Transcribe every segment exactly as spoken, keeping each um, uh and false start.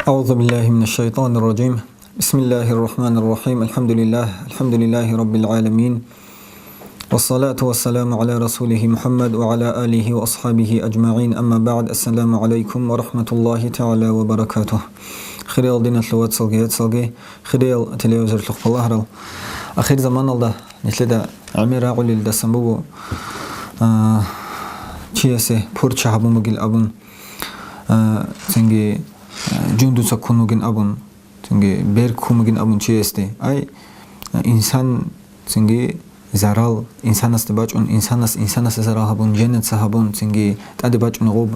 أعوذ بالله من الشيطان الرجيم. بسم الله الرحمن الرحيم. الحمد لله. الحمد لله رب العالمين. والصلاة والسلام على رسوله محمد وعلى آله وأصحابه أجمعين. أما بعد. السلام عليكم ورحمة الله تعالى وبركاته. Хириял диналъул вацалги яцалги, хириял телевизорлъухъ балагьарал. Ахир заманалда нилъеда гӀемер рагӀулелдасан буго, а, чиясе порча гьабун бугил абун, а, цинги, а, жундуца ккун вугин абун, цинги бер ккун бугин абун чиясде. Ай, инсан цинги зарал инсанасде бачӀун, инсанас инсанасе зарал гьабун, женаца гьабун, цинги тӀаде бачӀун гъоб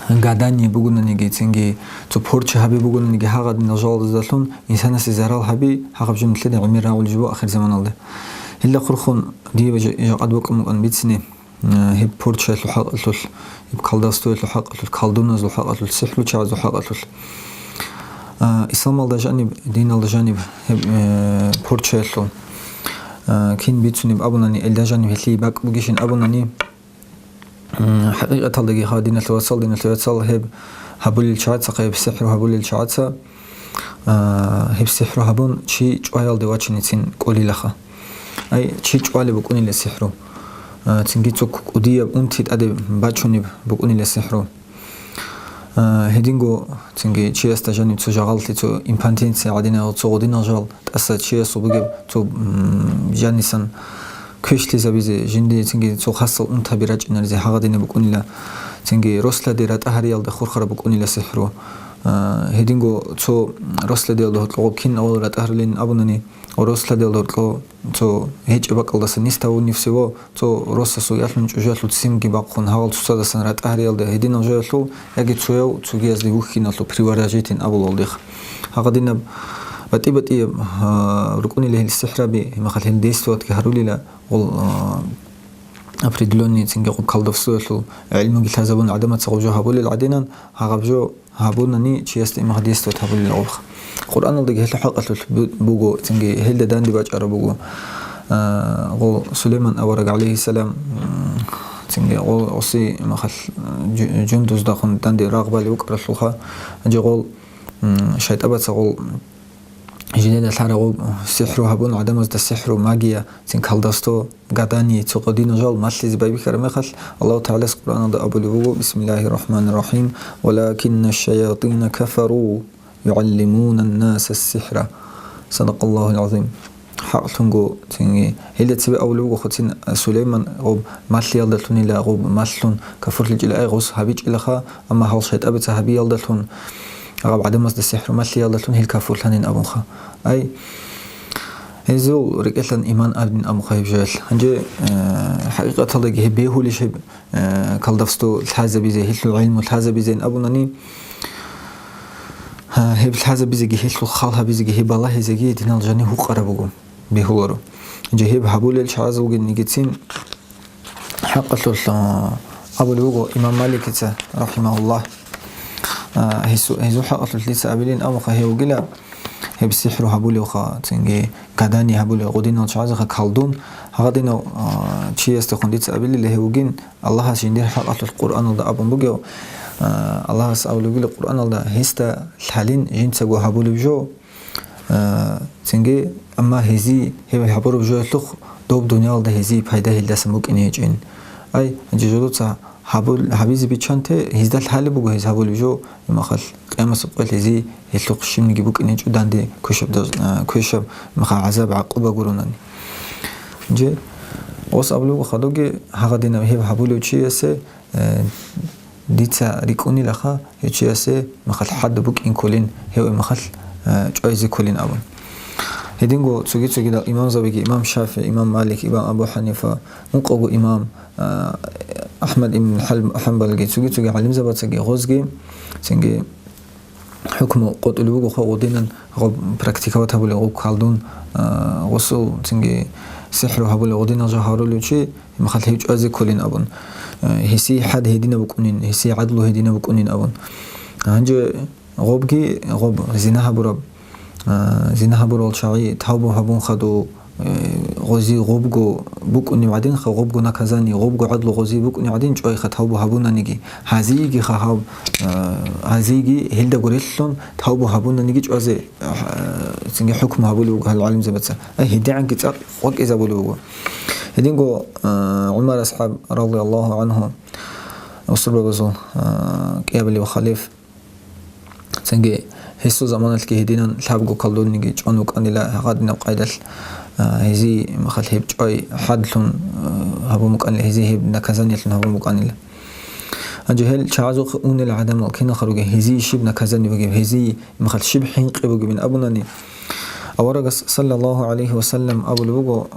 гадание бугонаниги, цинги цо порча гьаби бугонаниги, гьагъадинал жалаздалъун инсанасе зарал гьаби, гьагъаб жо нилъеда гӀемер рагӀулеб жо буго ахир заманалда. Гьелда хурхун дие жа-, жакъад бокьун букӀан бицине. Э, гьеб порчаялъул хӀакъалъулъ, гьеб колдовствоялъул хӀакъалъулъ, колдуназул хӀакъалъулъ, сихӀручагӀазул хӀакъалъулъ. Э, исламалда жаниб, диналда жаниб гьеб, э, порчаялъул, э, кин бицунеб абунани, элда жаниб гьелъие бакӀ бугищин абунани, м, хӀакъикъаталдаги ха, диналъул вацал, диналъул вацал, гьеб гьабулел чагӀацахъа, гьеб сихӀру гьабулел чагӀаца, а, гьеб сихӀру гьабун, чи чӀваялде вачиницин кӀолилаха. Ай, чи чӀвалеб букӀунила сихӀру. А, цинги цо кӀудияб унти тӀаде бачунеб букӀунила сихӀру. А, гьединго цинги чиясда жаниб цо жагъаллъи, цо импотенция гӀадинал, цо гъодинал жал тӀаса чиясул бугеб цо, м, жанисан квешлъизабизе, жиндие цинги цо хасал унтаби рачӀинаризе гьагъадинаб букӀунила, цинги рос-лъади ратӀа гьариялда хурхараб букӀунила сихӀру. А, гьединго цо рос-лъадиялда гьоркьогъоб кин авал ратӀа гьарулин абунани, ва рос-лъадиялда гьоркьо цо гьечӀеб бакӀалдаса нисда гьунив всего, цо росасул ялъун чӀужуялъул ццинги бахъун, гьавал цоцадасан ратӀа гьариялда гьединал жоялъул яги цояв цогиязде вухьиналъул приворожитин абулалдихъ. Гьагъадинаб батӀи-батӀияб, а, рукӀунила гьел сихӀраби, гьимахал гьел действоватги гьарулила, гъол, а, определённый цинги гъоб колдовствоялъул гӀилмуги лъазабун гӀадамаца гъоб жо гьабулел гӀадинан, гьагъаб жо гьабунани чиясда имагьадиялъ гьабулел гъоркь. Къуръаналдаги гьелъул хӀакъалъулъ бу-, буго, цинги гьелда данде бачӀараб буго. А, гъол Сулейман авараг, гӀалайгьиссалам, м, цинги гъол гъоси имахал, жу-, жундуздахун данде рагъ балев вукӀаралъулха, гьанже гъол, м, шайтӀабаца гъол жидеда лъарагъуб сихӀру гьабун, гӀадамазда сихӀру, магия, цин колдовство, гадание, цо гъодинал жал малъизе байбихьараб мехалъ, Аллагьу ТагӀалас Къуръаналда абулеб буго: «Бисмиллагьир рахӀманир рахӀим, валакинна шаятина кафару югӀаллимунан наса сихӀра». Садакъаллагьул гӀазим. ХӀакълъунго, цинги, гьелда цебе абулеб буго, хоцин Сулейман гъоб малъиялдалъунила, гъоб малъун кафурлъичӀила, ай, гъос гьабичӀилаха, амма гьал шайтӀабица гьабиялдалъун, гьаб гӀадамазда сихӀру малъиялдалъун гьел кафурлъанин абунха. Ай, гьезул рекӀелъан иман абин абунха гьеб жоялъ. Гьанже, э, хӀакъикъаталдаги гьеб бегьулищ гьеб, э, колдовство лъазабизе, гьелъул гӀилму лъазабизейин абунани, э, гьеб лъазабизеги, гьелъул хал гьабизеги, гьеб балагьизеги динал жанив гьукъараб буго, бегьуларо. Гьанже гьеб гьабулел чагӀаз вугин нигицин, ХӀакъалъулъ, а, абулеб буго имам Маликица, рахимагьуллагь, а, гьесу-, гьезул хӀакъалъулъ дица абилин абунха гьев вугила, гьеб сихӀру гьабулевха, цинги гадание гьабулев гъодинал чагӀазеха колдун, гьагъадинав, а, чиясдехун дица абилила гьев вугин, Аллагьас жиндир хӀакъалъулъ Къуръаналда абун бугев, а, Аллагьас абулеб бугила Къуръаналда, гьесда лъалин жинцаго гьабулеб жо, А, цинги, амма гьезие гьеб гьабураб жоялъухъ доб дуниялалда гьезие пайда гьелдасан букӀине гьечӀин. Ай, гьанже жодоца гьабул-, гьабизе биччанте, гьезда лъалеб буго гьез гьабулеб жо, имахал къиямасеб къоялъ гьезие гьелъухъ щибниги букӀине гьечӀо данде квешаб даз-, а, квешаб, имахал гӀазаб-гӀакъуба гуронани. Гьанже ос абулеб буго хадуги, гьагъадинаб гьеб гьабулев чиясе, э, Дица рикӀкӀунилаха гьев чиясе махал хӀад букӀин кколин, гьев махал, э, чӀвайзе кколин абун. Гьединго цоги-цогидал имамзабиги, имам ШафигӀи, имам Малик, имам Абу ХӀанифа, ункъого имам, э, АхӀмад ибн Хал-, ХӀанбалги, цоги-цоги гӀалимзабацаги гъозги, цинги хӀукму къотӀулеб буго, хо гъудинан гъоб практиковать гьабулеб, гъоб колдун, а, гъусул, цинги сихӀру гьабулеб гъудинал жо гьарулев чи, махал гьев чӀвазе кколин абун. Э, гьесие хӀад гьединаб букӀунин, гьесие гӀадлу гьединаб букӀунин абун. Гьанже гъобги, гъоб зина гьабураб, а, зина гьабурал чагӀи тавбу гьабун хадув, э, гъози гъобго букӀунеб гӀадинха, гъобго наказание, гъобго гӀадлу гъози букӀунеб гӀадин чӀвайха тавбу гьабунаниги, гьазиеги хагьаб, а, гьазиеги гьелдаго релълъун тавбу гьабунаниги чӀвазе, а, цинги хӀукму гьабулев вуго гьал гӀалимзабаца. Ай, гьедигӀанги цӀакъ къвакӀизабулев вуго. Гьединго, а, ГӀумар асхӀаб, радияллагьу гӀангьу, Усурбабазул, а, кӀиабилев халиф, цинги гьесул заманалъги гьединан лъабго колдунниги чӀван вукӀанила гьагъадинаб къайдалъ, а, гьезие, махал, гьеб чӀвай хӀадлъун, а, гьабун букӀанила, гьезие гьеб наказаниялъун гьабун букӀанила. Гьанже гьел чагӀазухъе унел гӀадамал киналха ругел, гьезие щиб наказание бугеб, гьезие, махал, щиб хӀинкъи бугебин абунани, Аварагас, саллаллагьу гӀалайгьи ва саллам, абулеб буго,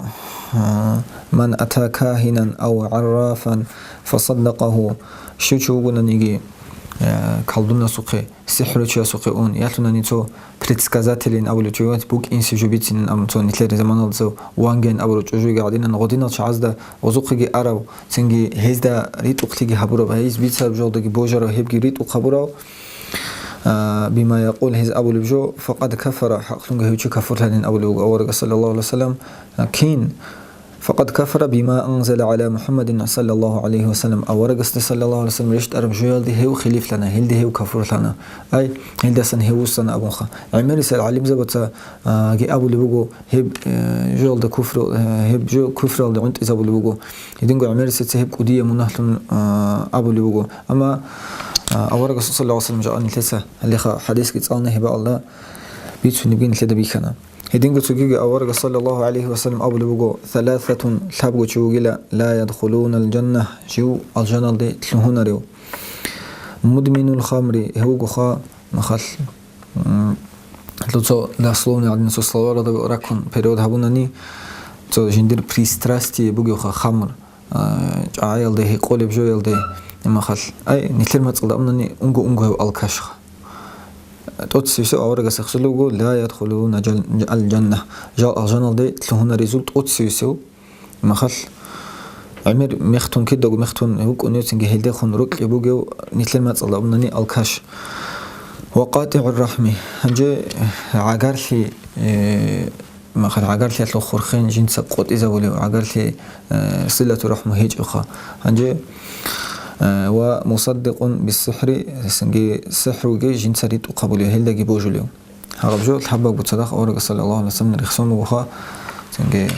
а, «Ман ата кагьинан ав гӀаррафан фасаддакъагьу», щив чи вугонаниги, а, колдунасухъе, сихӀручиясухъе ун, ялъунани цо предсказателин абулев чи вугониги, букӀинсеб жо бицинин абун, цо нилъер заманалда цо ванген абурав чӀужуги гӀадинан, гъодинал чагӀазда гъозухъеги арав, цинги гьезда ритӀухълъиги гьабурав, гьез бицараб жоялдаги божарав, гьебги ритӀухъ гьабурав, а, бима якъул, гьез абулеб жо, факъад кафара, хӀакълъунго гьев чи кафурлъанин абулеб буго аварагас, саллаллагьу гӀалайгьи ва саллам, а, кин, факъад кафара бима анзала гӀала МухӀаммадин, саллаллагьу гӀалайгьи ва саллам, аварагасда, саллаллагьу гӀалайгьи ва саллам, рещтӀараб жоялде гьев хилифлъана, гьелде гьев кафурлъана, ай, гьелдасан гьев вуссана абунха. ГӀемерисел гӀалимзабаца, а, ги абулеб буго, гьеб, э, жоялда куфру-, э, гьеб жо куфралда гӀунтӀизабулеб буго. Гьединго гӀемерисеца гьеб кӀудияв мунагьлъун, а, абулеб буго. Амма, а, аварагас, саллаллагьу гӀалайгьи ва саллам, жагӀан нилъеца гьалеха хӀадисги цӀална, гьеб бакӀалда бицунебги нилъеда бихьана. Гьединго цогиги аварагас, саллаллагьу гӀалайгьи ва саллам, абулеб буго: «Саласатун, лъабго чи вугила, ла ядхулунал жанна, жив алжаналде лъугьунарев. Мудминул хамри, гьев вугоха, махал, м, цо дословный гӀадин цо словаралда раккун перевод гьабунани, цо жиндир пристрастие бугевха хамр, а, чӀагӀаялде, гьекъолеб жоялде, махал, ай, нилъер мацӀалда абунани, унго-унго гьев алкашха». ТӀоцевесев аварагас ахсулев вуго, «Ла ядхулуна жал-, аль-жанна», жал алжаналде лъугьунарезул тӀоцевесев, махал, гӀемер мехтун, кидаго мехтун вукӀунев, цинги гьелдехун рокьи бугев, нилъер мацӀалда абунани, алкаш. Ва къатигӀур рахми, гьанже гӀагарлъи, э, махал, гӀагарлъиялъул хурхен жинца къотӀизабулев, гӀагарлъи, э, силату рахму гьечӀевха. Гьанже, э, ва мусаддикъун биссихӀри, гьесинги сихӀруги жинца ритӀухъ гьабулев, гьелдаги божулев. Гьаб жо лъабабго цадахъ аварагас, саллаллагьу гӀалайгьи ва саллам, рехсон бугоха, цинги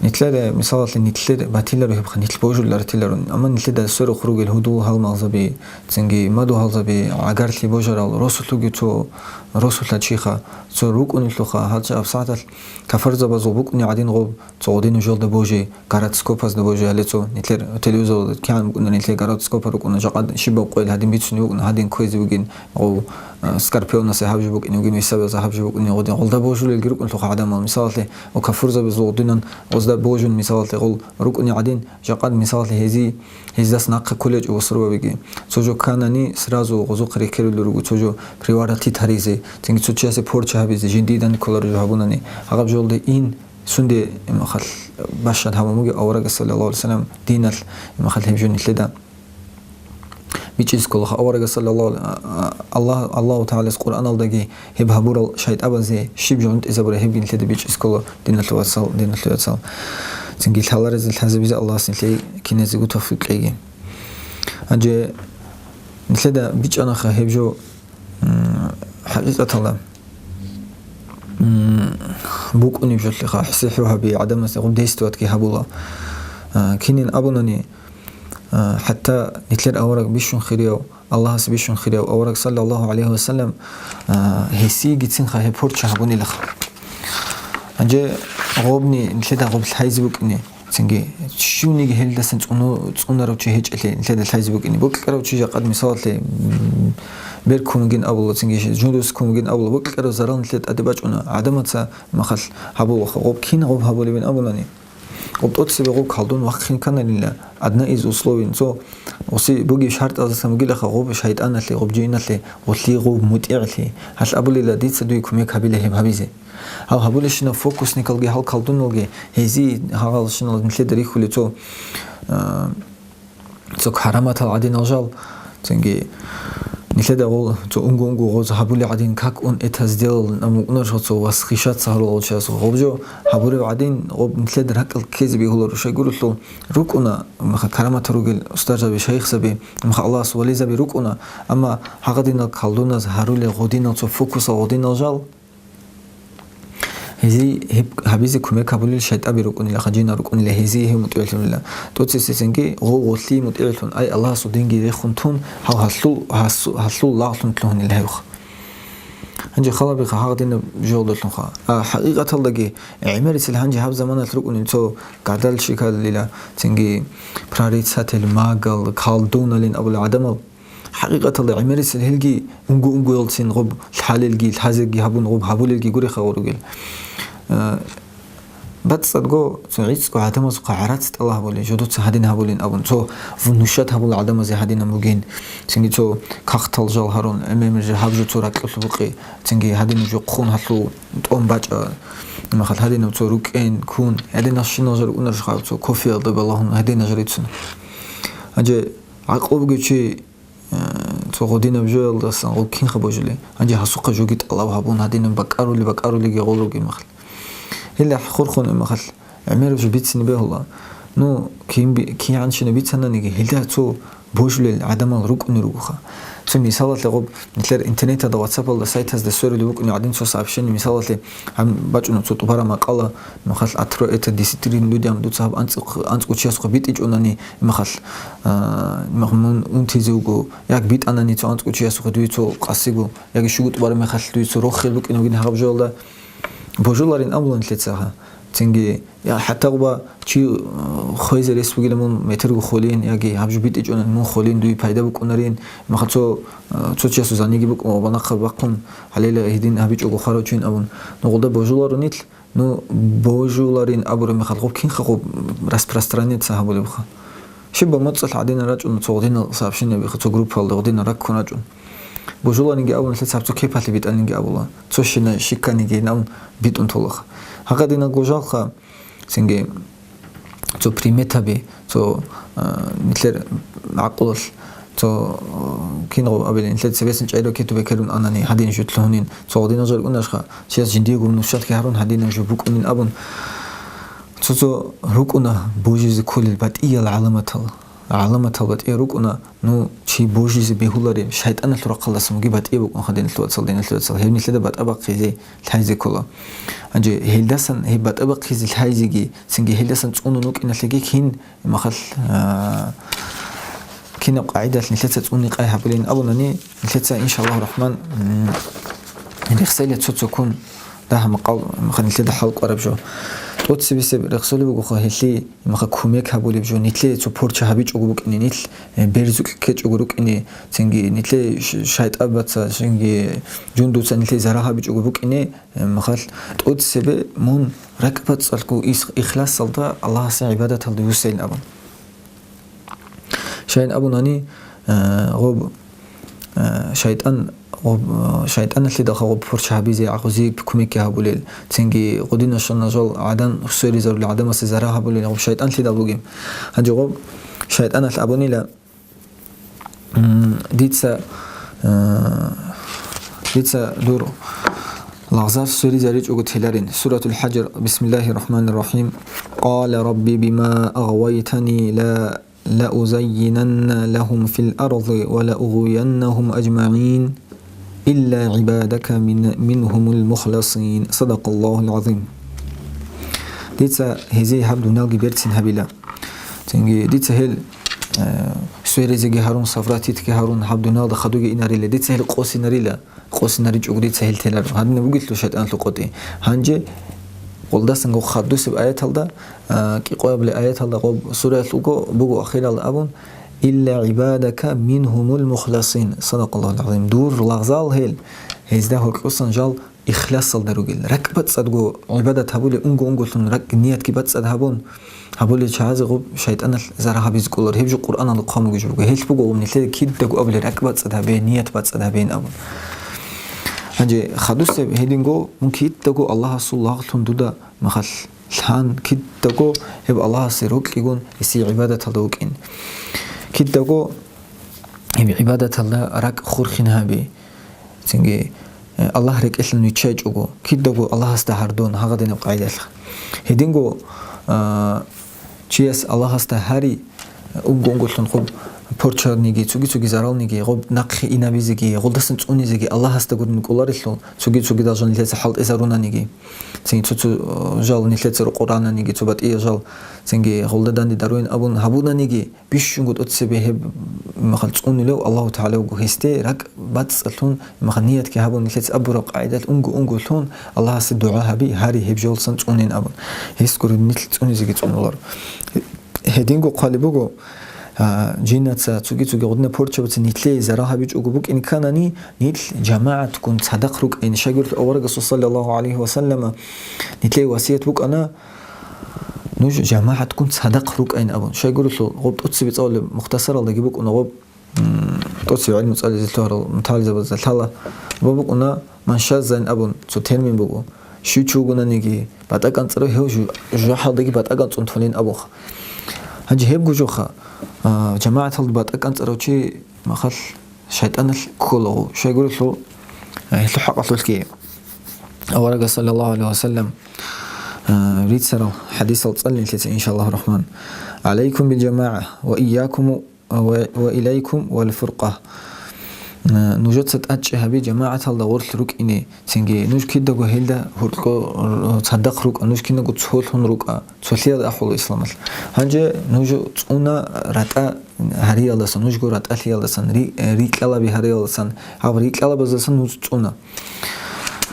нилъеда, мисалалъе, нилъер батиларо гьебха, нилъ божулел ратиларо. Амма нилъеда сверухъ ругел гьудул-гьалмагъзаби, цинги мадугьалзаби, гӀагарлъи божарал, росулъуги цо росулъа чиха, цо рукӀунелъулха, гьача абсагӀаталъ кафарзабазул букӀуни гӀадин гъоб, цо гъодин нужалда божи, гороскопазда божи, гьале цо нилъер телевизоралда кигӀан букӀуна, нилъер гороскопа рукӀуна, жакъа щибаб къойил гьадин бицунеб букӀуна, гьадин кквезе бугин, гъов, а, скорпионасе гьаб жо букӀине бугин, весавазе гьаб жо букӀине гъодин, гъолда божулелги рукӀунелъулха гӀадамал. Мисалалъе, о кафурзабазул гъодинан гъозда божун, мисалалъе, гъол рукӀуни гӀадин, жакъа, мисалалъе, гьези, гьездас нахъе кколечӀо бусурбабиги. Цо жо кканани, сразу гъозухъе рекерулел руго, цо жо приворотить гьаризе, цинги цо чиясе порча гьабизе, жиндиедан кколаро жо гьабунани. Гьаб жолда ин сунде, имахал, бащад гьабун бугеб аварагас, саллаллагьу гӀалайгьи ва саллам, диналъ, имахал, гьеб жо нилъеда бичӀчӀизе кколаха. Аварагас, саллаллагьу, а, а, Аллагь, Аллагьу ТагӀалас Къуръаналдаги гьеб гьабурал шайтӀабазе щиб жо гӀунтӀизабураб, гьебги нилъеда бичӀчӀизе ккола, диналъул вацал, диналъул вацал. Цинги лъаларезе лъазабизе Аллагьас нилъее киназего тавфикъ кьеги. Гьанже нилъеда бичӀчӀанаха гьеб жо, м, хӀакъикъаталда, м, букӀунеб жолъиха, сихӀру гьаби, гӀадамазе гъоб действовать гьабула. А, кинин абунани, а, хӀатта нилъер авараг бищун хирияв, Аллагьас бищун хирияв авараг, саллаллагьу гӀалайгьи ва саллам, а, гьесиегицинха гьеб порча гьабунилаха. Гьанже гъобни нилъеда гъоб лъайзе букӀине, цинги щивниги гьелдасан цӀуну-, цӀунарав чи гьечӀелъе нилъеда лъайзе букӀине. БукӀарав чи жакъад, мисалалъе, м, бер ккун вугин абула, цинги жундуз ккун вугин абула, букӀарав зарал нилъеда тӀаде бачӀуна. ГӀадамаца, махал, гьабулаха, гъоб кин гъоб гьабулебин абунани. Гъоб тӀоцебе гъоб колдун вахъин кананила, одна из условий, цо гъоси бугеб шартӀаздасан бугилаха, гъоб шайтӀаналъе, гъоб жиналъе, гъолъие гъоб мутӀигӀлъи. Гьалъ абулила, дица дуе кумек гьабила гьеб гьабизе. Гьав гьабулещинаб фокусникалги гьал колдуналги, гьезие гьагъалщинал нилъеда рихьулел цо, а, цо караматал гӀадинал жал, цинги Нилъеда гъол цо унго-унго гъоз гьабулеб гӀадин, как он это сделал, амукӀунарищ цо восхищаться гьарулел чиясухъ. Гъоб жо гьабуреб гӀадин, гъоб нилъеда ракӀал ккезе бегьуларо, щайгурелъул рукӀуна, маха, караматал ругел устарзаби, шайихзаби, маха, Аллагьас вализаби рукӀуна, амма гьагъадинал колдуназ гьарулел гъодинал цо фокусал гъодинал жал, Гьезие гьеб гьабизе кумек гьабулел шайтӀаби рукӀунила, хъанжина рукӀунила, гьезие гьев мутӀигӀлъунила. ТӀоцесесенги гъов гъолъие мутӀигӀлъун, ай, Аллагьасул динги рехун тун, гьав гьалъул, гьасу-, гьалъул лагълъун лъугьунила гьевха. Гьанже халабиха гьагъ динаб жоялдалъунха. А хӀакъикъаталдаги гӀемерисел гьанже гьаб заманалъ рукӀунел цо гадал щикалила, цинги прорицатель, магал, колдуналин абулел гӀадамал. ХӀакъикъаталда гӀемерисел гьелги унго-унгоялцин гъоб лъалелги, лъазеги гьабун гъоб гьабулелги гуреха гъоругел. Э, бацӀцӀадго цо гӀицӀго гӀадамазухъа гӀарац тӀала гьабулел, жо дуца гьадин гьабулин абун, цо внушать гьабула гӀадамазе гьадинаб бугин, цинги цо кагътал жал гьарун, гӀемер жо гьаб жо цо ракьулъ букъи, цинги гьадинаб жо хъун гьалъул тӀом бачӀа, махал гьадинаб цо рукӀен, ккун, гьадинал щинал жал рукӀунарищха цо кофеялда балагьун гьадинал жал рицун. Гьанже гӀакълу бугев чи, э, цо гъодинаб жоялдасан гъов кинха божулей? Гьанже гьасухъа жоги тӀалаб гьабун, гьадинаб бакӀарули-бакӀарулиги гъол ругин махал. Гьелда хурхун махал гӀемераб жо бицине бегьула. Ну, кин би-, кигӀанщина бицананиги, гьелда цо божулел гӀадамал рукӀуни ругоха. Цо мисалалъе гъоб, нилъер интернеталда, WhatsApp-алда, сайтазда сверулеб букӀуни гӀадин цо сообщение, мисалалъе, гьаб бачӀуна цо тӀубараб макъала, махал, «От троек до десяти людям», дуца гьаб анцӀ-, анцӀго чиясухъа битӀичӀонани, махал, а, мах-, мун унтизе вуго, як битӀанани цо анцӀго чиясухъа дуе цо къасиго, яги щуго тӀубараб мехалъ дуе цо рохел букӀин вугин гьаб жоялда. Божуларин абулан лъецаха. Цинги, я, хӀатта гъуба чи, э, хвезе рес бугила мун метрго холин, яги гьаб жо битӀичӀонан мун холин, дуе пайда букӀунарин, маха цо, э, цо чиясул заниги букӀун ва банахъа бахъун, гьалела гьедин гьабичӀого хварав чин абун. Ну, гъолда божуларунил, ну, божуларин абураб мехалъ гъоб кинха гъоб распространяться гьабулебха? Щиб моцӀалъ гьадинал рачӀун, цо гъодинал сообщение биха, цо группалда гъодинал раккун рачӀун. Божуланиги абун, лъецаб цо кепалъе битӀаниги абула, цо щина щикканиги гьин абун битӀун толаха. Гьагъадинал гожалха, цинги цо приметаби, цо, а, нилъер гӀакълалъ, цо, а, кингъо абилин, нилъер цебесин чӀайро кету бекерун анани, гьадин жутлъугьунин, цо гъодинал жо рукӀунашха, чияс жиндиего внушать гьарун гьадинаб жо букӀунин абун, цо-цо рукӀуна божизе кколел батӀиял гӀаламатал. ГӀаламатал батӀияб рукӀуна, ну, чи божизе бегьулареб, шайтӀаналъул рахъалдасан бугеб батӀияб букӀун, хадиналъул вацал, диналъул вацал, гьеб нилъеда батӀа бахъизе лъайзе ккола. Гьанже гьелдасан гьеб батӀа бахъизе лъайзеги, цинги гьелдасан цӀунун вукӀиналъеги кин, махал, а, кинаб къагӀидалъ нилъеца цӀуни къай гьабулин абунани, нилъеца, иншаллагьу рахман, м, рехсейла цо-цоккун дагьа-макъал, махал нилъеда хӀалкӀвараб жо. ТӀоцебесеб рехсолеб бугоха гьелъи, махал кумек гьабулеб жо, нилъее цо порча гьабичӀого букӀине, нилъ, э, берзукь ккечӀого рукӀине, цинги нилъее ш-, шайтӀабаца, цинги жундуца нилъее зарагь гьабичӀого букӀине, э, махал тӀоцебе мун ракӀбацӀцӀалъго ис-, ихласалда Аллагьасе гӀибадаталда вуссейин абун. Щайин абунани, э, гъоб, э, шайтӀан, гъоб, э, шайтӀаналъидалха гъоб порча гьабизе, гъозие кумекги гьабулел, цинги гъудинашана жал гӀадан сверизарулел, гӀадамасе зарагь гьабулел гъоб шайтӀанлъидал бугеб. Гьанже гъоб шайтӀаналъ абунила, м, дица, э, дица дур лагъзал сверизаричӀого теларин. Суратул ХӀажр, бисмиллагьир рахӀманир рахӀим. Къала рабби бима агъвайтани ла لأزينن لهم في الأرض ولأغوينهم أجمعين إلا عبادك من-, منهم المخلصين. صدق الله العظيم. Дица гьезие гьаб дуниялги берцин гьабила. Цинги дица гьел, э, сверизеги гьарун, савратитги гьарун, гьаб дуниялда хадуги инарила. Дица гьел къосинарила. КъосинаричӀого дица гьел теларо. Гьадинаб бугелъул шайтӀаналъул къотӀи. Гьанже гъолдасанго хадусеб аяталда, а, кӀикъоябли аяталда гъоб сураялъ уго буго ахирал абун, «Илля гӀибадака мингьумул мухласин». Садакъаллагьул гӀазим. Дур лагъзал гьел, гьезда гьоркьосан жал ихласалда ругел. РакӀбацӀцӀадго гӀибадат гьабулеб, унго-унголъун ракӀ ниятги бацӀцӀад гьабун, гьабулел чагӀазе гъоб шайтӀаналъ зарагь гьабизе кӀолар. Гьеб жо Къуръаналда хъван бугеб жо буго. Гьелъ буго гьаб нилъеда кидаго абулеб, ракӀбацӀцӀад гьабе, ният бацӀцӀад гьабеин абун. Гьанже хадусеб гьединго мун кидаго Аллагьасул лагълъун дуда махал лъан, кидаго гьеб Аллагьасе рокьигун гьесие гӀибадаталда вукӀин. Кидаго гьеб гӀибадаталда ракӀ хурхин гьаби. Цинги, э, Аллагь рекӀелъан виччайчӀого, кидаго Аллагьасда гьардун, гьагъадинаб къагӀидалъ. Гьединго, а, чияс Аллагьасда гьари, унго-унголъун гъоб порчаниги, цоги-цоги заралниги, гъоб нахъе инабизеги, гъолдасан цӀунизеги Аллагьасда гурин кӀоларелъул, цоги-цогидал жан нилъеца хӀалтӀизарунаниги, цинги цо-цо, э, жал нилъеца рукъурананиги, цо батӀиял жал цинги гъолда данде даруин абун гьабунаниги, бищунго тӀоцебе гьеб махал цӀунулев Аллагьу ТагӀала вуго, гьесде ракӀ бацӀцӀалъун, махал ниятги гьабун, нилъеца абураб къагӀидалъ унго-унголъун Аллагьасе дугӀа гьаби, гьари гьеб жолсан цӀунин абун. Гьес гуреб нилъ цӀунизеги цӀунуларо. Гьединго хъвалеб буго, а, жиннаца, цоги-цоги гъудина порчабаца нилъее зарал гьабичӀого букӀин кканани, нилъ жамагӀатгун цадахъ рукӀайин. Щайгурелъул аварагасул саллаллагьу гӀалайгьи ва саллама нилъее васият букӀана, нуж жамагӀатгун цадахъ рукӀайин абун. Щайгурелъул гъоб тӀоцебе цӀалулеб мухтасаралдаги букӀуна гъоб, м, тӀоцебе гӀилму цӀализе лъугьарал мутагӀалимзабазда лъала, ва букӀуна маншазайн абун цо термин буго. Щив чи вугонаниги батӀа кӀанцӀарав, гьев жу-, жужахӀалдаги батӀа кӀанцӀун толин абуха. Гьанже гьеб гужуха, а, жамагӀаталда батӀа кӀанцӀарав чи махал шайтӀаналъ кколаго. Щайгурелъул, а, гьелъул хӀакъалъулъги аварагас, саллаллагьу гӀалайгьи ва саллам, а, рицарал хӀадисал цӀалин нилъеца, иншаллагьу рахман. «ГӀалайкум бил жамагӀа ва ийякум ва, ва илайкум вал фуркъа». Э, нужеца тӀадчӀи гьаби жамагӀаталда гъорлъ рукӀине, цинги нуж кидаго гьелда гьоркьо, э, цадахъ рукӀа, нуж кинаго цолъун рукӀа, цолъиялда ахӀула исламалъ. Гьанже нуж цӀуна ратӀа гьариялдасан, нужго ратӀалъиялдасан, ри-, э, рикьалаби гьариялдасан, гьаб рикьалабаздасан нуж цӀуна.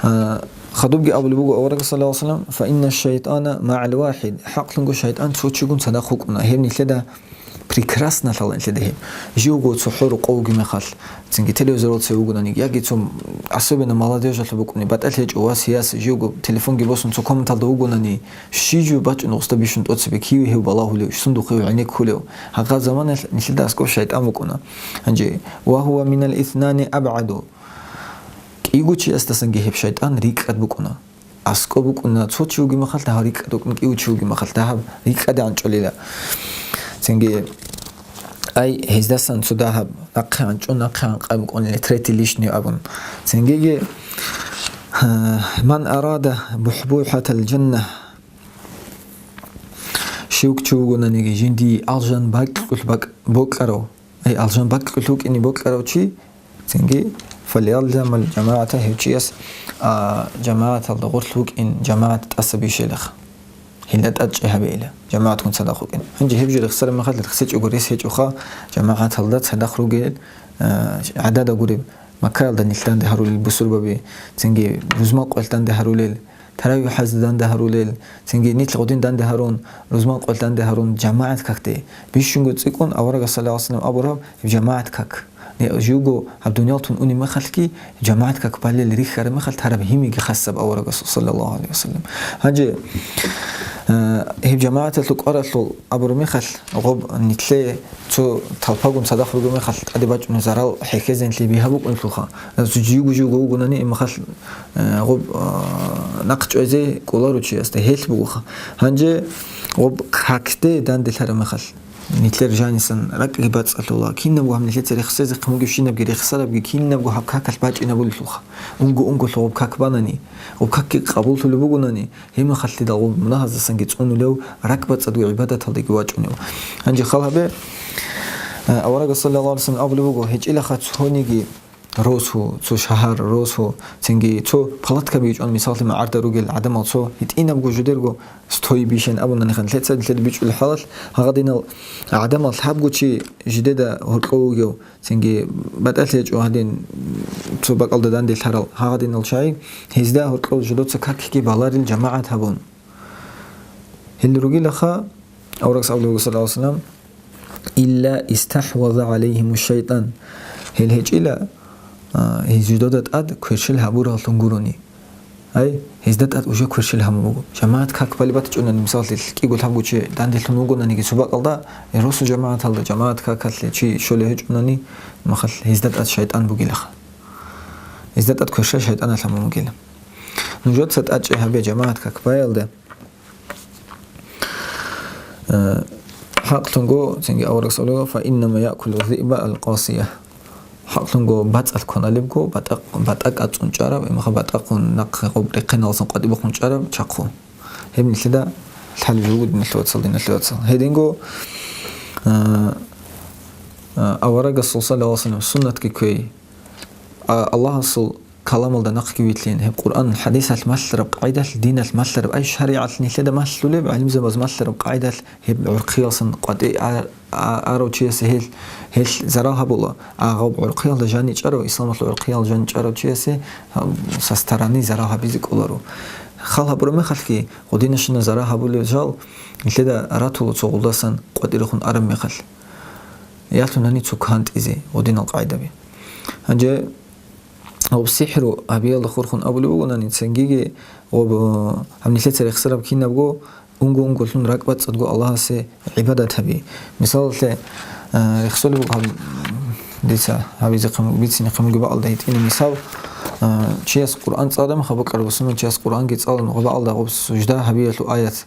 Э, хадубги абулеб буго авараг, саллаллагьу гӀалайгьи ва саллам: «Фа инна шайтӀана магӀал вахӀид», хӀакълъунго шайтӀан цо чигун цадахъ вукӀуна. Гьеб нилъеда прекрасно лъала нилъеда гьеб. Живго цохӀо рокъов вугеб мехалъ, цинги телевизоралда цеве вугонаниги, яги цо, особенно молодёжалъул букӀуни, батӀалъи гьечӀо вас, яс, живго телефонги босун цо комнаталда вугонани, щиб жо бачӀун гъусда бищун тӀоцебе, кив гьев балагьулев, сундухъ гьев гӀенеккулев. Гьагъаб заманаялъ нилъеда аскӀоб шайтӀан букӀуна. Гьанже, «Ва гьува минал иснани абгӀаду». КӀиго чиясдасанги гьеб шайтӀан рикӀкӀад букӀуна. АскӀоб букӀуна цо чи вугеб мехалъ, дагьаб рикӀкӀад букӀуна кӀиго чи вугеб мехалъ, дагьаб рикӀкӀаде гӀанчӀолила. Цинги, ай, гьездасан цо дагьаб нахъе гӀанчӀо, нахъе гӀанкъай букӀунила, третий лишний абун. Цингиги, а, «Ман арада бухӀбухӀатал жанна», щив чи вугонаниги жиндие алжан бакьулъ бакӀ-, бокьарав, ай, алжан бакьулъ вукӀине бокьарав чи, цинги, «фалялзамал жамагӀата», гьев чияс, а, жамагӀаталда гъорлъ вукӀин, жамагӀат тӀаса бищейилаха. Гьелда тӀадчӀи гьабейила, жамагӀатгун цадахъ вукӀин. Гьанже гьеб жо рехсараб мехалъ, рехсечӀого рес гьечӀоха, жамагӀаталда цадахъ ругел, а, гӀадада гуреб, Маккаялда нилъ данде гьарулел бусурбаби, цинги рузман къоялъ данде гьарулел, таравихӀазда данде гьарулел, цинги нилъ гъудин данде гьарун, рузман къоялъ данде гьарун, жамагӀат какде. Бищунго цӀикӀкӀун аварагас, саллаллагьу гӀалайгьи ва саллам, абураб гьеб жамагӀат как. Не, живго гьаб дунялалъун унеб мехалъги, жамагӀат как балел рихьараб мехалъ, тараб гьимиги хасаб аварагас, саллаллагьу гӀалайгьи ва саллам. Гьанже, э, гьеб жамагӀаталъул кӀваралъул абураб мехалъ, гъоб нилъее цо талпагун цадахъ ругеб мехалъ, тӀаде бачӀунеб зарал хӀехьезе нилъее бигьа букӀунелъулха. Живго-живго вугонани, гьеб мехалъ, э, гъоб, э, нахъ чӀвазе кӀоларо чиясда, гьелъ бугоха. Гьанже гъоб какде данделъараб мехалъ, нилъер жанисан ракӀги бацӀцӀалъула, кинабго гьаб нилъеца рехсезехъин бугебщинабги, рехсарабги кинабго гьаб какалъ бачӀинабулелъулха. Унго-унголъ гъоб как банани, гъоб какги къабуллъулеб бугонани, гьеб мехалъидал гъоб мунагьаздасанги цӀунулев, ракӀбацӀцӀадго гӀибадаталдаги вачӀунев. Гьанже хал гьабе, а, аварагас, саллаллагьу гӀалайгьи ва саллам, абулеб буго, гьечӀилаха цониги росу, цо шагьар росу, цинги цо палаткаби гьечӀон, мисаллъи, магӀарда ругел гӀадамал цо гьитӀинабго жидерго стой бищен абунани хан, лъецади лъеда бичӀчӀулеб хӀалалъ, гьагъадинал гӀадамал лъабго чи жидеда гьоркьов вугев, цинги батӀалъи гьечӀо гьадин цо бакӀалда данделъарал гьагъадинал чагӀи, гьезда гьоркьов жидоца какги баларил жамагӀат гьабун. Гьел ругилаха, аварагас абулеб буго, саллаллагьу гӀалайгьи ва саллам, «илла истахӀваза гӀалайгьиму шайтӀан». Гьел гьечӀила, а, гьез жидода тӀад кверщел гьабураллъун гурони. Ай, гьезда тӀад уже кверщел гьабун буго. ЖамагӀат как балеб батичӀунани, мисаллъи, кӀиго лъабго чи данделъун вугонаниги цо бакӀалда, э, росу жамагӀаталда, жамагӀат какалъе чи щолей гьечӀунани, махалъ гьезда тӀад шайтӀан бугилаха. Гьезда тӀад кверщел шайтӀаналъ гьабун бугила. Нужеца тӀадчӀи гьабе жамагӀат как баялда. Э, хӀакълъунго, цинги аварагас абулеб, «Фа иннама якулу зиба ал-къасия». хӀакълъунго бацӀалъ кваналебго, батӀа-, батӀа кӀацӀун чӀараб, имаха батӀахъун нахъе гъоб рехъеналъун къватӀибухъун чӀараб чахъу. Гьеб нилъеда лъалеб жо буго, диналъул вацал, диналъул вацал. Гьединго, а, а, аварагасул, саллаллагьу гӀалайгьи ва саллам, суннатги кквей. А, Аллагьасул каламалда нахъги вилълъин, гьеб Къуръан, хӀадисалъ малъараб къагӀидалъ, диналъ малъараб, ай, шаригӀалъ нилъеда малъулеб, гӀалимзабаз малъараб къагӀидалъ гьеб гӀурхъиялсан къватӀи а-, а-, арав чиясе гьел, гьел зарал гьабула, а гъаб гӀурхъиялда жаничӀарав, исламалъул гӀурхъиял жаничӀарав чиясе, гьаб, со стороны зарал гьабизе кӀоларо. Хал гьабураб мехалъги, гъудинашина зарал гьабулел жал, нилъеда ратула цо гъулдасан къватӀирехун араб мехалъ. Ялъунани цо кантӀизе гъудинал къагӀидаби. Гьанже гъоб сихӀру гьабиялда хурхун абулеб бугонани, цинги гъоб, гьаб нилъеца рехсараб кинабго, унго-унголъун ракӀбацӀцӀадго Аллагьасе гӀибадат гьаби. Мисалалъе, а, рехсолеб буго гьаб, дица гьабизе хъам-, бицинехъе мугеб бакӀалда гьитӀина мисал, а, чияс Къуръан цӀалараб мехалъ, бокьараб бусурман чияс Къуръанги цӀалун, гъоб бакӀалда гъоб сужда гьабиялъул аят,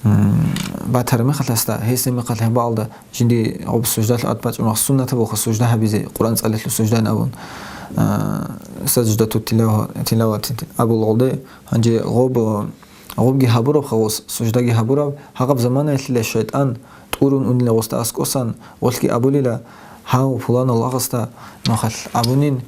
м, батараб мехалъ гьесда, гьесие мехалъ гьеб бакӀалда жинди гъоб суждалъ ат бачӀун ва суннатаб буго сужда гьабизе, Къуръан цӀалелъул суждан абун, а, саждату тилава-, тилавати абул гъолде, гьанже гъоб, гъобги гьабураб хавос, суждаги гьабураб, гьагъаб заманаялъила шайтӀан тӀурун унила гъосда аскӀосан, гъолъги абулила, гьав пуланав лагъасда махалъ абунин,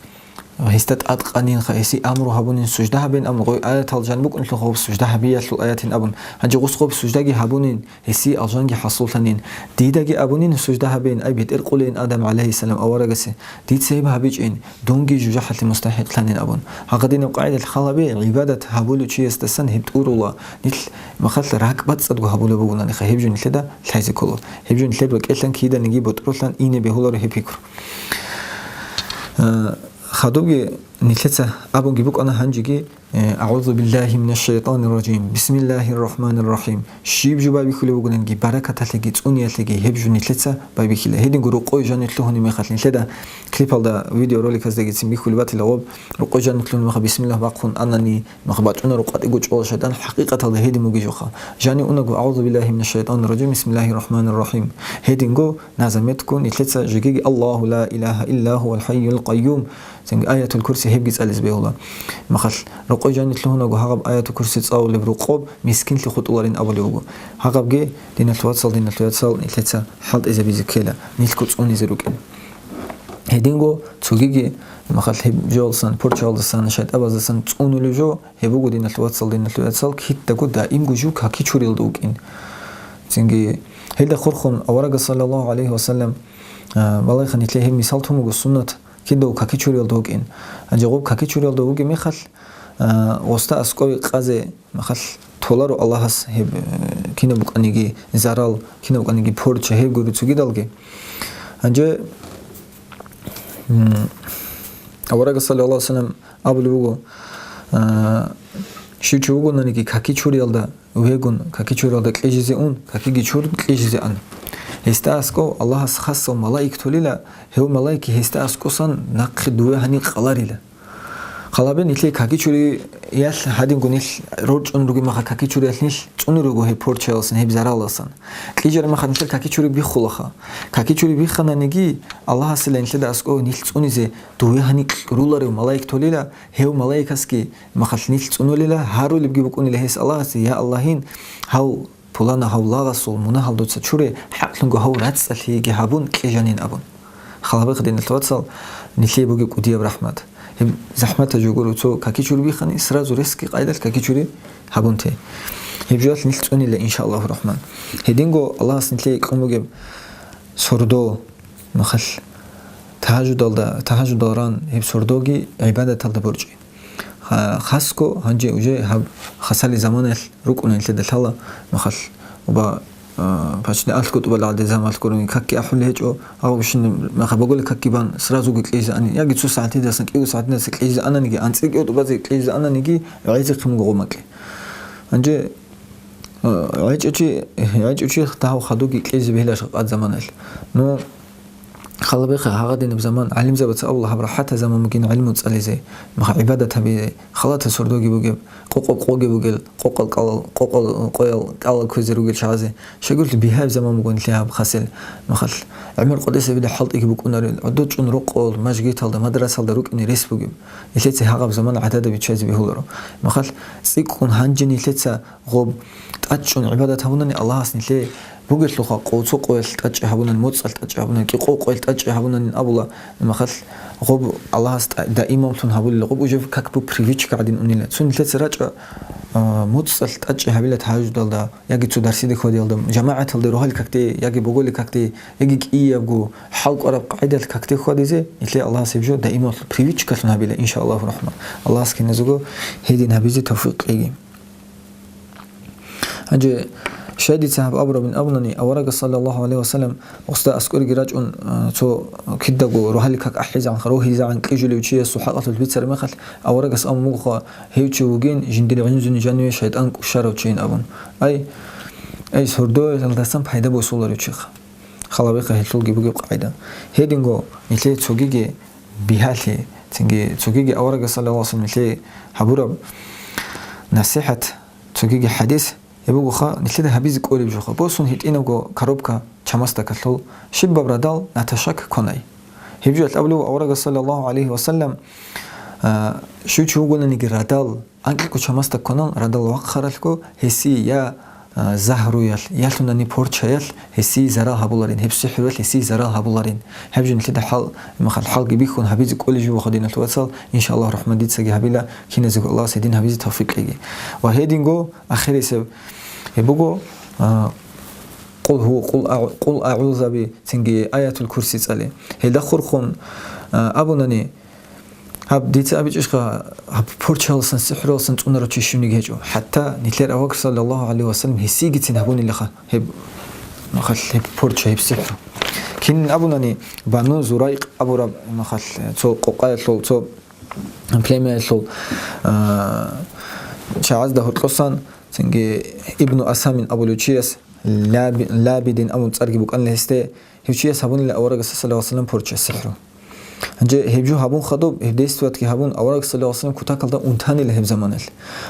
гьесда тӀадкъанинха, гьесие амру гьабунин сужда гьабин, амма гъой аятал жан букӀунлъухъ гъоб сужда гьабиялъул аятин абун. Гьанже гъус гъоб суждаги гьабунин, гьесие алжанги хӀасуллъанин. Дидаги абунин сужда гьабин, ай, бетӀер къулейин Адам гӀалайгьиссалам аварагасе, дица гьеб гьабичӀин, дунги жужахӀалъе мустахӀикълъанин абун. Гьагъадинаб къагӀидалъ хал гьабе, гӀибадат гьабулев чиясдасан гьеб тӀурула, нилъ махалъ ракӀбацӀцӀадго гьабулеб бугонаниха, гьеб жо нилъеда лъайзе ккола. Гьеб жо нилъер рекӀелъан киданиги ботӀролъан ине бегьуларо гьеб пикру. Э, хадубги нилъеца абунги букӀана гьанжеги, э, «АгӀузу биллагьи минаш шайтӀанир ражим, бисмиллагьир рахӀманир рахӀим». Щиб жо байбихьулеб бугониги, баракаталъеги цӀуниялъеги гьеб жо нилъеца байбихьила. Гьединго рукъой жанир лъугьунеб мехалъ нилъеда клипалда, видеороликаздагицин бихьулеб батила гъоб, рукъой жанир лъугьунеб мехалъ бисмиллагь бахъун анани, мах бачӀуна рукъатӀиго чӀола шайтӀан, хӀакъикъаталда гьедин бугеб жоха. Жани унаго, «АгӀузу биллагьи минаш шайтӀанир ражим, бисмиллагьир рахӀманир рахӀим». Гьединго назаметкун нилъеца жеги, «Аллагьу ла илагьа илла гьувал хӀайюл къайюм». Цинги Аятул Курси гьебги цӀализе бегьула. Махалъ, рукъой жанир лъугьунаго гьагъаб Аятул Курси цӀалулеб рукъоб мискинлъи хутӀуларин абулеб буго. Гьагъабги, диналъул вацал, диналъул яцал, нилъеца хӀалтӀизабизе ккела, нилъго цӀунизе рукӀин. Гьединго цогиги, махалъ, гьеб жоялдасан, порчаялдасан, шайтӀабаздасан цӀунулеб жо, гьеб буго, диналъул вацал, диналъул яцал, кидаго даимго жуг какичуриялда вукӀин. Цинги гьелда хурхун аварагас, саллаллагьу гӀалайгьи ва саллам, а, балайха нилъее гьеб мисал тун буго суннат, кидаго какичуриялда вукӀин. Гьанже гъоб какичуриялда вугеб мехалъ, а, гъосда аскӀове къазе махалъ толаро Аллагьас гьеб, э, кинаб букӀаниги зарал, кинаб букӀаниги порча гьеб гуро цогидалги. Гьанже, м, аварагас, саллаллагьу гӀалайгьи ва саллам, абулеб буго, а, щив чи вугонаниги какичуриялда вегун, какичуриялда кьижизе ун, какиги чурун кьижизе ан. Гьесда аскӀов Аллагьас хасав малаик толила, гьев малаикги гьесда аскӀосан нахъе дуве гьанир къаларила. Хал гьабе, нилъее какичуриялъ гьадинго нилъ рорчӀун ругеб мехалъ, какичуриялъ нилъ цӀунун руго гьеб порчаялсан, гьеб заралалсан. Кьижараб мехалъ нилъер какичури биххулаха. Какичури биххананиги, Аллагьасила нилъеда аскӀов нилъ цӀунизе дуве гьанир кьуруларев малаик толила, гьев малаикасги мехалъ нилъ цӀунулила, гьарулебги букӀунила гьес Аллагьасе: «Я Аллагьин, гьав пулана гьав лагъасул мунагьал дуца чуре, хӀакълъунго гьав рацӀцӀалъиги гьабун кьижанин», – абун. Хал гьабе, диналъул вацал, нилъее бугеб кӀудияб рахӀмат. Гьеб захӀматаб жо гуро, цо какичури биххани, сразу резкий къайдалъ какичури гьабунте. Гьеб жоялъ нилъ цӀунила, иншааллагьу рахӀман. Гьединго Аллагьас нилъее кьун бугеб сордо, махалъ, тагьажудалда, тагьажудал ран гьеб сордоги гӀибадаталда борчӀи. Ха-, хасго гьанже уже гьаб хасали заманаялъ рукӀуна нилъеда лъала, махалъ, уба, а, пачне алъго тӀубалагъаде замалъ гурони какги ахӀулел гьечӀо, гьав щин маха боголи какги бан, сразуги кьижизе ани, яги цо сагӀатидасан кӀиго сагӀатидаса кьижизе ананиги, анцӀила кӀиго тӀубазе кьижизе ананиги, гӀезехъин буго гъомакьи. Гьанже, а, гӀечӀочи, гӀечӀочи дагьав хадуги кьижизе бегьилаш къад заманаялъ. Ну, Халабихъа гьагъадинаб заман гӀалимзабаца абула гьаб рахӀатаб заман бугин гӀилму цӀализе, мах гӀибадат гьабизе, халатаб сордоги бугеб, къокъаб къоги бугел, къокъал кӀалал, къокъал къоял кӀалал кквезе ругел чагӀазе, щайгурелъул бигьаяб заман бугин лъи гьаб хасел, махал гӀумер къотӀесабила хӀалтӀиги букӀунарел, гӀодов чӀун рокъол, мажгиталда, мадрасалда рукӀине рес бугеб. Нилъеца гьагъаб заман гӀадада биччазе бегьуларо. Махал цӀикӀкӀун гьанже нилъеца гъоб тӀадчӀун гӀибадат гьабунани Аллагьас нилъее бугелъулха, къо-, цо къоялъ тӀадчӀи гьабунани, моцӀалъ тӀадчӀи гьабунани, кӀикъо къоялъ тӀадчӀи гьабунани абула, махал гъоб Аллагьас тӀа-, даимамлъун гьабулила, гъоб уже как бы привычка гӀадин унила. Цо нилъеца рачӀа, а, моцӀалъ тӀадчӀи гьабила тагьажудалда, яги цо дарсиде хьвадиялда, жамагӀаталде рогьалил какде, яги боголил какде, яги кӀиябго хӀал кӀвараб къагӀидалъ какде хьвадизе, нилъее Аллагьас гьеб жо даималъул привычкалъун гьабила, иншааллагьу рахман. Аллагьас киназего гьедин гьабизе тавфикъ кьеги. Гьанже, щай дица гьаб абурабин абунани, аварагас, саллаллагьу гӀалайгьи ва саллам, гъусда аскӀореги рачӀун, а, цо кидаго рогьалил как ахӀизегӀан, рогьизегӀан кьижулев чиясул хӀакъалъулъ бицараб мехалъ, аварагас абун бугоха, гьев чи вугин жиндир гӀинзуни жаниве шайтӀан кӀущарав чийин абун. Ай, ай, сордоялдасан пайда босуларев чиха. Халавихъа гьелъулги бугеб къагӀида. Гьединго нилъее цогиги бигьалъи, цинги цогиги аварагас, саллаллагьу гӀалайгьи ва саллам, нилъее гьабураб насихӀат, цогиги хӀадис, гьеб бугоха, нилъеда гьабизе кӀолеб жоха. Босун гьитӀинабго коробка чамасдакалъул, щибаб радал наташак кванай. Гьеб жоялъ абулев аварагас, саллаллагьу гӀалайгьи ва саллам, а, щив чи вугонаниги радал, анкьго чамасда кванан радал вахъаралъго, гьесие я, а, загьруялъ, ялъунани порчаялъ гьесие зарал гьабуларин, гьеб сихӀруялъ гьесие зарал гьабуларин. Гьеб жо нилъеда хӀал, махал хӀалги бихьун гьабизе кӀолей жо ваха, диналъул вацал, иншааллагь, рахмат дицаги гьабила, киназего Аллагьас гьедин гьабизе тавфикъ кьеги. Ва гьединго ахирисеб гьеб буго, а, Къул гьу-, къул агӀу-, къул агӀузаби, цинги Аятул Курси цӀали. Гьелда хурхун, а, абунани, гьаб дица абичӀищха, гьаб порчаялсан, сихӀралсан цӀунарав чи щивниги гьечӀо. ХӀатта нилъер авараг, саллаллагьу гӀалайгьи ва саллам, гьесигицин гьабунилаха гьеб, махал, гьеб порча, гьеб сихӀру. Кин абунани, Бану Зурайкъ абураб, махал, цо къокъаялъул, цо племяялъул, а, чагӀазда гьоркьосан, цинги Ибну Асамин абулев чияс, Лаби-, Лабидин абун цӀарги букӀанила гьесде, гьев чияс гьабунила аварагас, саллаллагьу гӀалайгьи ва саллам, порча, сихӀру. Гьанже гьеб жо гьабун хадуб, гьеб действовать гьабун аварагас, саллаллагьу гӀалайгьи ва саллам, кутакалда унтанила гьеб заманалъ.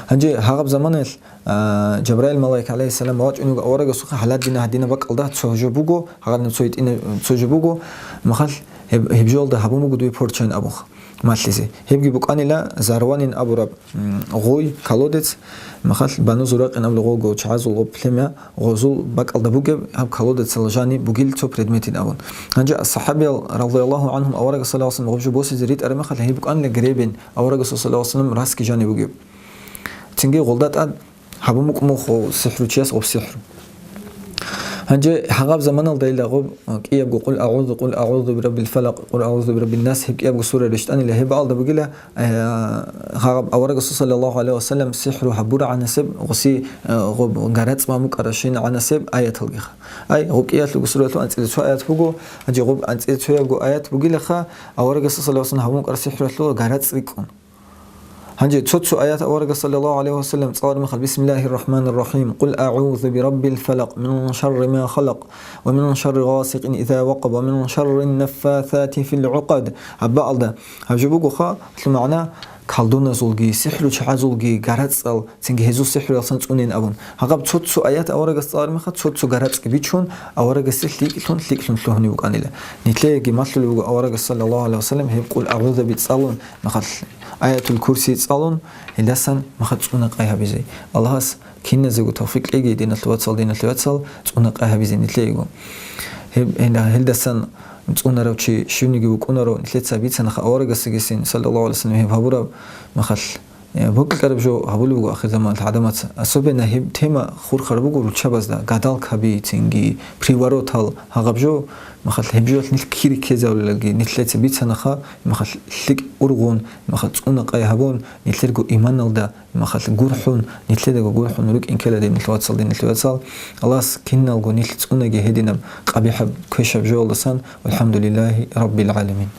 Гьанже гьагъаб заманалъ, а, Жабраил малаик, гӀалайгьиссалам, вачӀун вуго аварагасухъе, гьаладина гьадина бакӀалда цо жо буго, гьагъадин цо итӀина цо жо буго, махал гьеб, гьеб жоялда гьабун буго дуе порча ин абунха. Малъизе. Гьебги букӀанила Зарванин абураб, м, гъой, колодец, махал Бану Зурайкъин абулеб гъого чагӀазул гъоб племя, гъозул бакӀалда бугеб гьаб колодецал жани бугил цо предметин абун. Гьанже асхӀабиял, радияллагьу гӀангьум, аварагас, саллаллагьу гӀалайгьи ва саллам, гъоб жо босизе ритӀараб мехалъ, гьеб букӀанила гребень, аварагасул, саллаллагьу гӀалайгьи ва саллам, расги жани бугеб. Цинги гъолда тӀад гьабун букӀун буго сихӀручияс гъоб сихӀру. Гьанже гьагъаб заманалда ила гъоб, а, кӀиябго «Къул агӀузу, къул агӀузу бираббил фалакъ, къул агӀузу бираббин нас» гьеб кӀиябго сура рещтӀанила, гьеб бакӀалда бугила, а, гьагъаб аварагасул, саллаллагьу гӀалайгьи ва саллам, сихӀру гьабурагӀанасеб, гъоси, а, гъоб гарацӀ мамукӀаращинагӀанасеб аяталгиха. Ай, гъоб кӀиялъулго сураялъул анцӀила цо аят буго, гьанже гъоб анцӀила цоябго аят бугилаха, аварагасул, саллаллагьу гӀалайгьи ва саллам, гьабун букӀараб сихӀралъул гарацӀ рикӀкӀун. Гьанже цо-цо аят аварагас, саллаллагьу гӀалайгьи ва саллам, цӀалараб мехалъ: «Бисмиллагьир рахӀманир рахӀим. Къул агӀузу бираббил фалакъ, мин шарри ма халакъ, ва мин шарри гъасикъин иза вакъаб, ва мин шаррин наффасати фил гӀукъад». Гьаб бакӀалда, гьаб жо бугоха, гьелъул магӀна колдуназулги, сихӀручагӀазулги гарацӀал, цинги гьезул сихӀруялсан цӀунин абун. Гьагъаб цо-цо аят аварагас цӀалараб мехалъ, цо-цо гарацӀги бичун, аварагасе лъикӀлъун, лъикӀлъун лъугьунев вукӀанила. Нилъееги малъулеб буго аварагас, саллаллагьу гӀалайгьи ва саллам, гьеб Къул агӀузаби цӀалун, махал Аятул Курси цӀалун, гьелдасан махал цӀуна къай гьабизе. Аллагьас киназего тавфикъ кьеги, диналъул вацал, диналъул вацал, цӀуна къай гьабизе нилъеего. Гьеб-, гьел-, гьелдасан цӀунарав чи щивниги вукӀунаро, нилъеца бицанаха аварагасагисин, саллаллагьу гӀалайгьи ва саллам, гьеб гьабураб махал. Э, бокьараб жо гьабулеб буго ахирзаманалъ гӀадамаца. Особенно гьеб тема хурхараб буго руччабазда, гадалкаби, цинги приворотал гьагъаб жо, махал гьеб жоялъ нилъ кири ккезавллаги, нилъеца бицанаха, махал лъикӀ ургъун, махал цӀуна къай гьабун, нилъерго иманалда, махал гурхӀун, нилъедаго гурхӀун рукӀин ккела, диналъул вацал, диналъул вацал. Аллагьас киналго нилъ цӀунаги гьединаб къабихӀаб квешаб жоялдасан. ВалхӀамдулиллагьи раббил гӀаламин.